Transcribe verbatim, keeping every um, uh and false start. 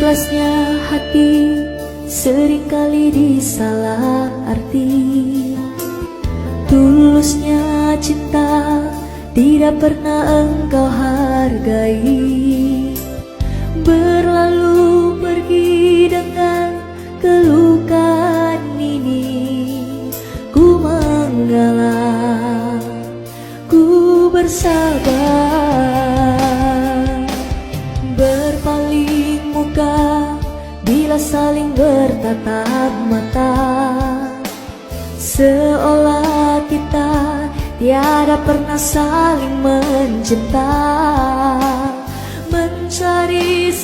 Ikhlasnya hati seringkali disalah arti. Tulusnya cinta tidak pernah engkau hargai. Berlalu pergi dengan kelukan ini, ku mengalah, ku bersabar. Berpaling muka bila saling bertatap mata, seolah kita tiada pernah saling mencinta. Mencari